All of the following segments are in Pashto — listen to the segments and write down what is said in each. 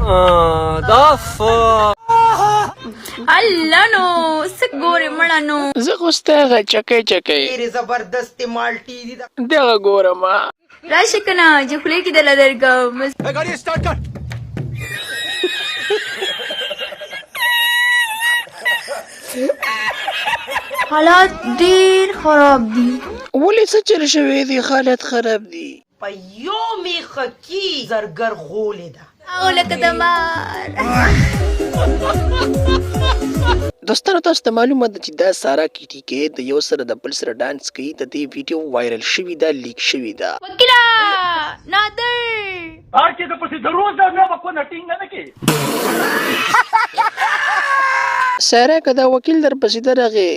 دا ف الله نو څه ګورې مړه نو. زه خو ستا هغه چکۍ چکۍ. ډېرې زبردستې مالټې دي. دغه ګورم. راشه کنه چې خولې کې دله درکم. ګاډي سٹارټ کړ. حالات ډیر خراب دي. ولې څه چل شوی دی حالت خراب دي. په یو میخه کی زرګر غولې ده. او لکه د مار. دوستانو تاسو ته معلومه ده چې دا سارا کی ټی کې د یو سره د بل سره ډانس کوي د دې ویډیو وایرل شوی ده لیک شوی ده. وکیلا نادر. هر چې د پسې دروز دا بیا به کونه ټینګه نه کې. سارا که دا وکیل در پسې درغی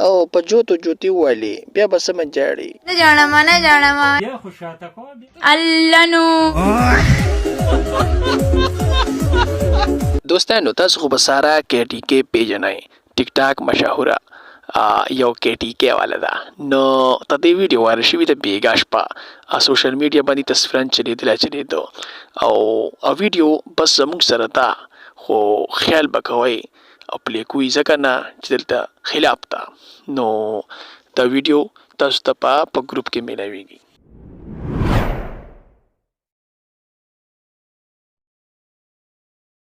او په جوتو جوتي ووالي بیا به سمه جاړي. نه جاړم نه جاړم. بیا خو شاته کوه بیا. الله نو. دوستانو تاسو خو به سارا کې ټي کې پیژنئ ټیک ټاک مشهوره یو کې ټي کې والا ده نو ته دې ویډیو وایرل شوې ده بیګا شپه سوشل میډیا باندې تصویران چلیدله چلیدو او ویډیو بس زموږ سره ده خو خیال به کوئ او پلی کوی ځکه نه چې دلته خلاف ده نو دا ویډیو تاسو ته په ګروپ کې میلاویږي.